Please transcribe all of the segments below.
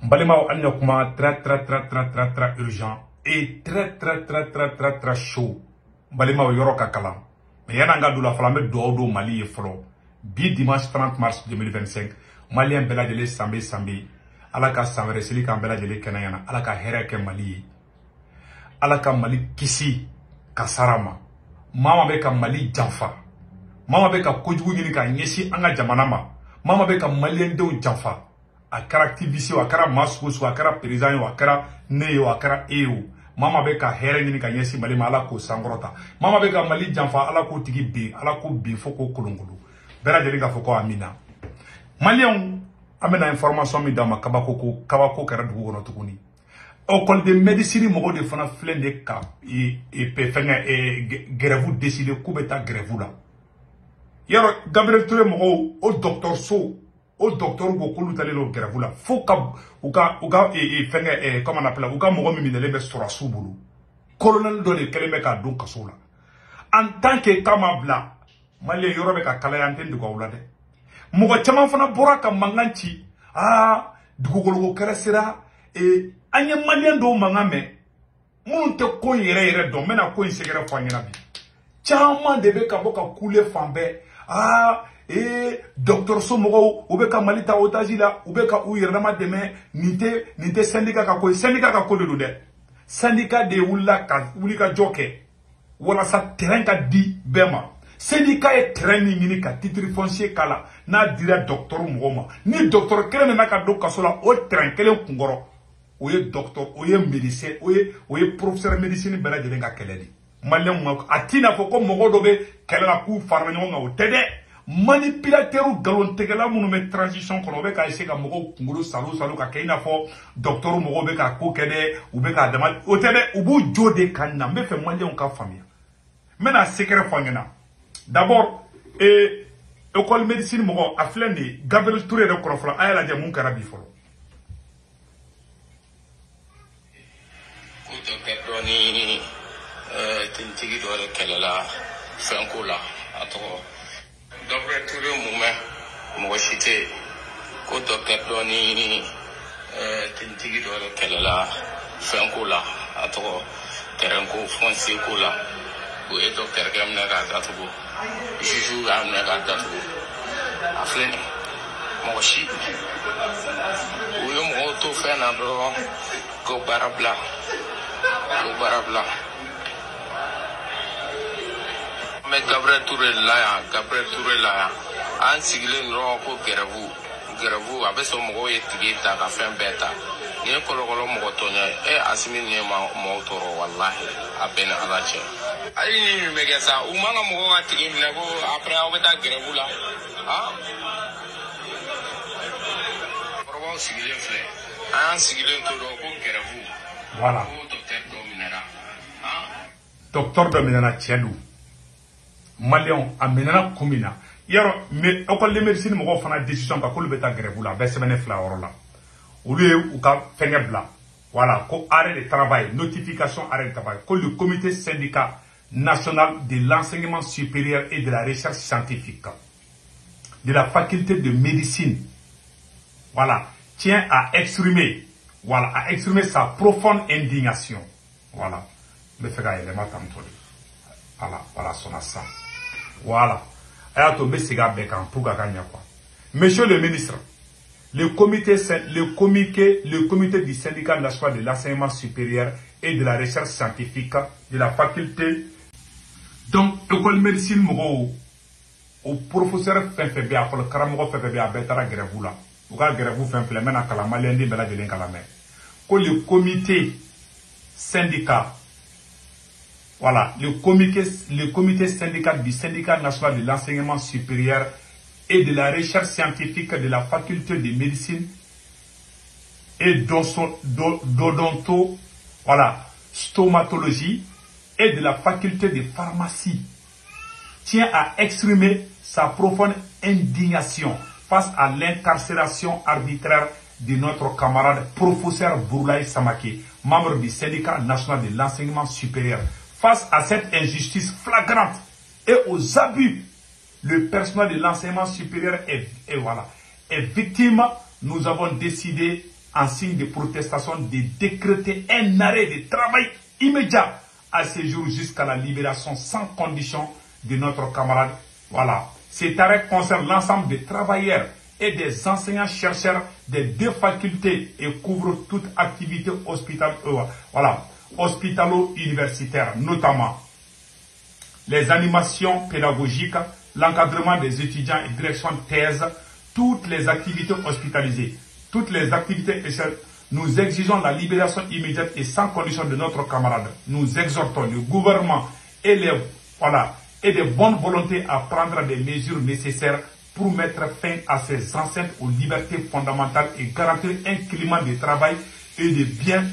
N balimaw, hali na kuma très très très très très très urgent et très très très très très très chaud. N balimaw, yɔrɔ ka kalan, mais yan'an ka don la fɔlɔ, an bɛ dugawu don Mali ye fɔlɔ. Bi dimanche 30 mars 2025, maliyɛn bɛɛ lajɛlen sanbe sanbe, Ala ka san wɛrɛ seli k'an bɛɛ lajɛlen kɛnɛ ɲɛna. Ala ka hɛrɛ kɛ Mali ye, Ala ka Mali kisi kasara ma. Maa ma bɛ ka Mali janfa, maa ma bɛ ka kojugu ɲini ka ɲɛsin an ka jamana ma, maa ma bɛ ka maliyɛndenw janfa, a kɛra activiste o, a kɛra maa sugu sugu, a kɛra président ye o, a kɛra ne ye o, a kɛra e ye o, maa ma bɛ ka hɛrɛ ɲini ka ɲɛsin Mali ma, Ala k'o sankɔrɔta. Maa ma bɛ ka Mali janfa, Ala k'o tigi bin, Ala k'o bin fo k'o kolonkolo. Bɛɛ lajɛlen k'a fɔ ko amina. Maliyɛnw, an bɛna information min d'a ma, kabako ko kabako kɛra dugu kɔnɔ tuguni. École de médecine mɔgɔw de fana filɛ de ka fɛngɛ grève décider k'u bɛ taa grève la. Yɔrɔ Gabriel Touré mɔgɔw, o dɔgɔtɔrɔso, o docteur ko k'olu talen don grève la fo ka u ka fɛngɛ, comment on appelle, u ka mɔgɔ min minɛlen bɛ sɔrɔsiw bolo, colonel dɔ de kɛlen bɛ k'a don kaso la en tant que k'a ma bila. Maliyɛn, yɔrɔ bɛ ka kalaya, an tɛ dogo aw la dɛ. Mɔgɔ caman fana bɔra ka mankan ci, aa, dugukoloko kɛlɛ sera. An ye maliyɛn dɔw mankan mɛn, minnu tɛ ko in yɛrɛ yɛrɛ dɔn. N bɛna ko in sɛgɛrɛ fɔ an ɲɛna bi. Caman de bɛ ka bɔ ka kule fan bɛɛ, aa, ee, dɔgɔtɔrɔso mɔgɔw, u bɛ ka Mali ta otage la, u bɛ ka u yɛrɛ dama dɛmɛ. Nin tɛ syndicat ka ko ye, syndicat ka ko de don dɛ. Syndicat de wulila ka wuli ka jɔ kɛ walasa terrain ka di bɛɛ ma. Syndicat ye terrain min ɲini ka titre foncier k'a la, n'a dira docteur mɔgɔw ma, ni docteur kelen nana ka don kaso la o terrain kelen kunkɔrɔ, o ye docteur, o ye médecin, o ye professeur médecine bɛɛ lajɛlen ka kɛlɛ de. Maliyɛnw, a t'i n'a fɔ ko mɔgɔ dɔ bɛ kɛlɛ la k'u farala ɲɔgɔn kan, o tɛ dɛ. Manipulateur, nkalontigɛla minnu bɛ transition kɔnɔ, u bɛ ka essayer ka mɔgɔw kunkolo salo salo ka kɛ i n'a fɔ docteur mɔgɔw bɛ ka ko kɛ dɛ, u bɛ k'a dama, o tɛ dɛ. U b'u jo de ka na. N bɛ fɛ maliyɛnw ka faamuya, n bɛna secret fɔ an ɲɛna. D'abord, école médecine mɔgɔ, a filɛ nin ye, Gabriel Touré yɛrɛ kɔrɔ fɔlɔ, a y'a lajɛ mun kɛra bi fɔlɔ. Ko docteur dɔ ni tentigi dɔ de kɛlɛla fɛnko la, a tɔgɔ Gabriel Touré mumɛ, mɔgɔ si tɛ yen. Ko docteur dɔ ni tentigi dɔ de kɛlɛla fɛnko la, a tɔgɔ terrain ko, foncier ko la. U ye docteur kɛ minɛ k'a datugu, juge y'a minɛ k'a datugu. A filɛ nin, mɔgɔ si, u ye mɔgɔw to fɛn na dɔrɔn ko baara bila, ko baara bila. An bɛ Gabriel Touré la yan, Gabriel Touré la yan, an sigilen dɔrɔn ko grève, grève. A bɛ sɔn mɔgɔw ye tigi ta ka fɛn bɛɛ ta. Nin ye kɔlɔkɔlɔ mɔgɔ tɔɲɔ ye. E Asimi, nin ye mɔgɔw tɔɔrɔ, walahi, a bɛɛ ni Ala cɛ. Hali ni min bɛ kɛ sa, u man ka mɔgɔw ka tigi minɛ ko après aw bɛ taa grève la. Han, kɔrɔbaw sigilen filɛ, an y'an sigilen to dɔrɔn ko grève. Voilà. Ko docteur dɔ minɛra, han. Docteur dɔ minɛna, tiɲɛ don. Maliyɛnw, a minɛna kun min na, yarɔ, mais école de médecine mɔgɔw fana décision kan k'olu bɛ taa grève la, a bɛɛ sɛbɛnnen filɛ yɔrɔ la. Olu ye u ka fɛngɛ bila, voilà, ko arrêt de travail, notification arrêt de travail, ko le comité syndicat national de l'enseignement supérieur et de la recherche scientifique de la faculté de médecine, voilà, tient à exprimer, voilà, à exprimer sa profonde indignation. Voilà, n bɛ fɛ ka yɛlɛma tantɔ de. Voilà, voilà, sɔnna sisan. Voilà, a y'a to n bɛ segin a bɛɛ kan pour que a ka ɲɛ quoi. Monsieur le ministre, le comité du syndicat national de l'enseignement supérieur et de la recherche scientifique de la faculté, donc école médecine mɔgɔw, o professeur fɛn fɛn bɛ yen, a fɔlɔ karamɔgɔ fɛn fɛn bɛ yen, a bɛɛ taara grève la. U ka grève fɛn filɛ, n bɛna kalan maliyɛnden bɛɛ lajɛlen kalan mɛn ko le comité syndicat, voilà, le comité syndical du syndicat national de l'enseignement supérieur et de la recherche scientifique de la faculté de médecine et d'odonto, voilà, stomatologie et de la faculté de pharmacie tient à exprimer sa profonde indignation face à l'incarcération arbitraire de notre camarade professeur Bourlaï Samake, membre du syndicat national de l'enseignement supérieur. Face à cette injustice flagrante et aux abus, le personnel de l'enseignement supérieur est, voilà, est victime. Nous avons décidé en signe de protestation de décréter un arrêt de travail immédiat à ce jour jusqu'à la libération sans condition de notre camarade. Voilà. Cet arrêt concerne l'ensemble des travailleurs et des enseignants-chercheurs des deux facultés et couvre toute activité hospitalo-universitaire, notamment les animations pédagogiques, l'encadrement des étudiants et direction de thèse, toutes les activités hospitalisées, toutes les activités essentielles. Nous exigeons la libération immédiate et sans condition de notre camarade. Nous exhortons le gouvernement et et de bonne volonté à prendre des mesures nécessaires pour mettre fin à ces enceintes aux libertés fondamentales et garantir un climat de travail et de bien,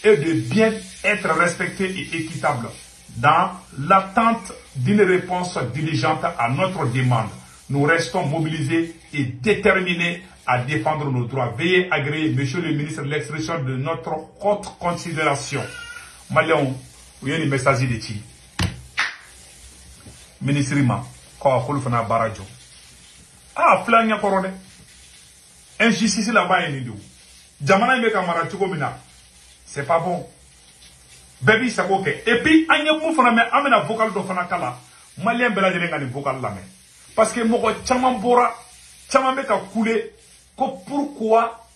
et de bien être respecté et équitable. Dans l'attente d'une réponse diligente à notre demande, nous restons mobilisés et déterminés à défendre nos droits. Veuillez agréer, monsieur le ministre, l'expression de notre haute considération. Maliens, vous avez un message de qui? Ministre ma, ko akolu fana barajo. Ah, flan ya korone. Injustice là-bas ni do. Jamana imbe kamara tuko mina. C'est pas bon. Baby ça ok. Et puis anye mu fana me amena vocal do fana kala. Malien bela jere ngani vocal la me. Parce que moko chaman bora, chaman be ka kule ko pourquoi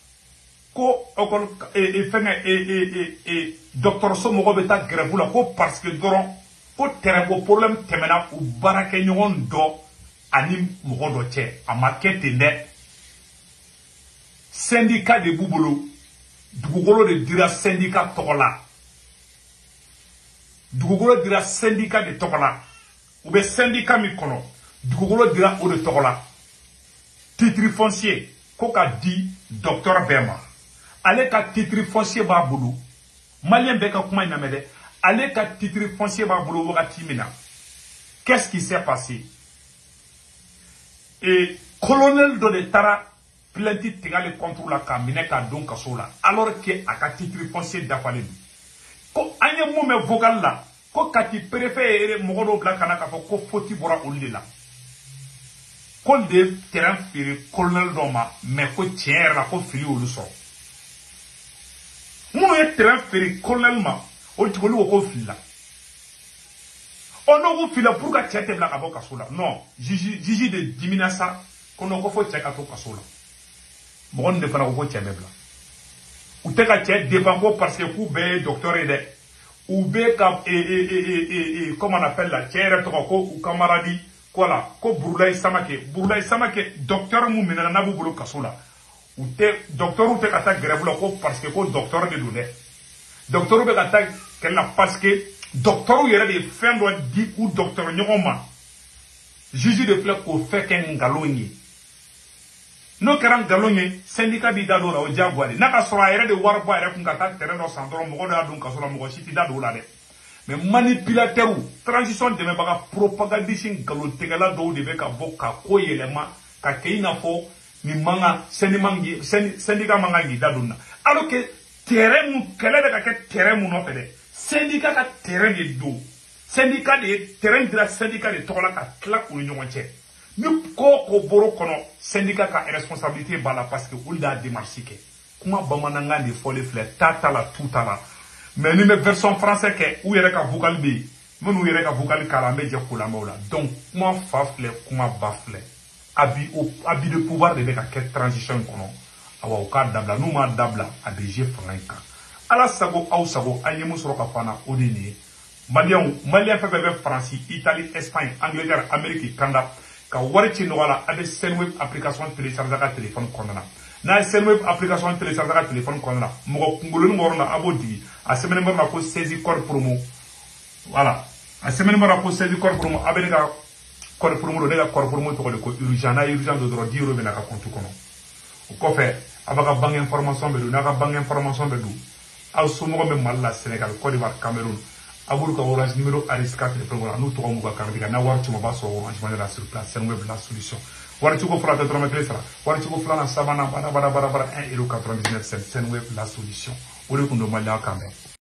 ko okol et fenga et docteur so moko beta grève la ko parce que doron ko terrain ko problème temena u barake nyon do ani moko do che amake tende syndicat de Boubolo dugukolo de dira syndicat togola dugukolo dira syndicat de togola ou be syndicat mi kono dugukolo dira o de togola titre foncier ko ka di docteur Bema ale ka titre foncier ba bolo malien be ka kuma ina mede ale ka titre foncier ba bolo wakati mina. Qu'est-ce qui s'est passé? Et colonel do de tara plainte tigale contre la ka minɛ ka don kaso la alors que a ka titre foncier dafalen ko an ye mun mɛn vocal la ko Kati préfet yɛrɛ mɔgɔ dɔw bila ka na k'a fɔ ko faute bɔra olu de la ko de terrain feere colonel dɔ ma mais ko tiɲɛ yɛrɛ la ko fili y'olu sɔrɔ minnu ye terrain feere colonel ma olu tigi olu ko ko filila ɔ n'o ko filila pour que cɛ tɛ bila ka bɔ kaso la non juge de dimina sa ko non ko fo cɛ ka to kaso la. Mɔgɔ nin de fana ko ko cɛ bɛ bila u tɛ ka cɛ défend ko parce que k'u bɛɛ ye docteur ye dɛ u bɛ ka comment on appelle la cɛ yɛrɛ tɔgɔ ko u camarade ko la ko Burulayi Samake docteur mun minɛna n'a b'u bolo kaso la u tɛ docteur tɛ ka taa grève la ko parce que ko docteur de don dɛ docteur bɛ ka taa kɛlɛ la parce que docteur yɛrɛ de ye fɛn dɔ di u docteur ɲɔgɔn ma juge de filɛ k'o fɛn kɛ nkalon ye. N'o kɛra nkalon ye syndicat b'i da don o la o diyagoya de n'a ka sɔrɔ a yɛrɛ de wari bɔ a yɛrɛ kun ka taa terrain dɔ san dɔrɔn mɔgɔ dɔ y'a don kaso la mɔgɔ si t'i da don o la dɛ mais manipulateur transition dɛmɛbaga propagandiste nkalontigɛla dɔw de bɛ ka bɔ ka ko yɛlɛma ka kɛ i n'a fɔ nin man kan syndicat man kan k'i da don na alors que terrain mun kɛlɛ bɛ ka kɛ terrain mun nɔfɛ dɛ syndicat ka terrain de don syndicat de ye terrain dira syndicat de tɔgɔ la ka tila u ni ɲɔgɔn cɛ. Ni ko ko boro kɔnɔ syndicat ka responsabilité b'a la parce que olu de y'a démarche kɛ kuma bamanankan de fɔlen filɛ ta t'a la tu t'a la mais ni bɛ version français kɛ u yɛrɛ ka vocal bɛ yen minnu yɛrɛ ka vocal k'a la an bɛ jɛ k'o lamɛn o la donc kuma fa filɛ kuma ba filɛ abus de pouvoir de bɛ ka kɛ transition in kɔnɔ awa u k'a dabila n'u m'a dabila a bɛ jouer fanga in kan ala sago aw sago an ye mun sɔrɔ ka fɔ an na o de ye nin ye maliyɛn fɛn fɛn bɛ Faransi Italie Espagne Angleterre Amérique Canada ka wari ci nɔgɔya la a bɛ Sendwave application télécharger a ka téléphone kɔnɔna na n'a ye Sendwave application télécharger a ka téléphone kɔnɔna na mɔgɔ kunkoloni yɔrɔ la a b'o digi a sɛbɛnnen bɛ la ko saisie code promo voilà a sɛbɛnnen bɛ la ko saisie code promo a bɛ ne ka code promo don ne ka code promo tɔgɔ de ko urgent n'a ye urgent don dɔrɔn 10 euros bɛ na ka compte kɔnɔ o kɔfɛ a b'a ka banque information bɛ don n'a ka banque information bɛ don aw somɔgɔ bɛ Mali la Sénégal Côte d'Ivoire Cameroun a b'olu ka Orange numéro enregistré téléphone kɔnɔ n'u tɔgɔ m'u ka carte kan n'a wari ci ma b'a sɔrɔ Orange Money la sur place Sendwave la solution wari ciko fɔlɔ tɛ dɔrɔmɛ kelen sara wari ciko filanan sabanan bara bara bara bara 1,99 € Sendwave la solution o de kun don maliyɛn kan bɛn.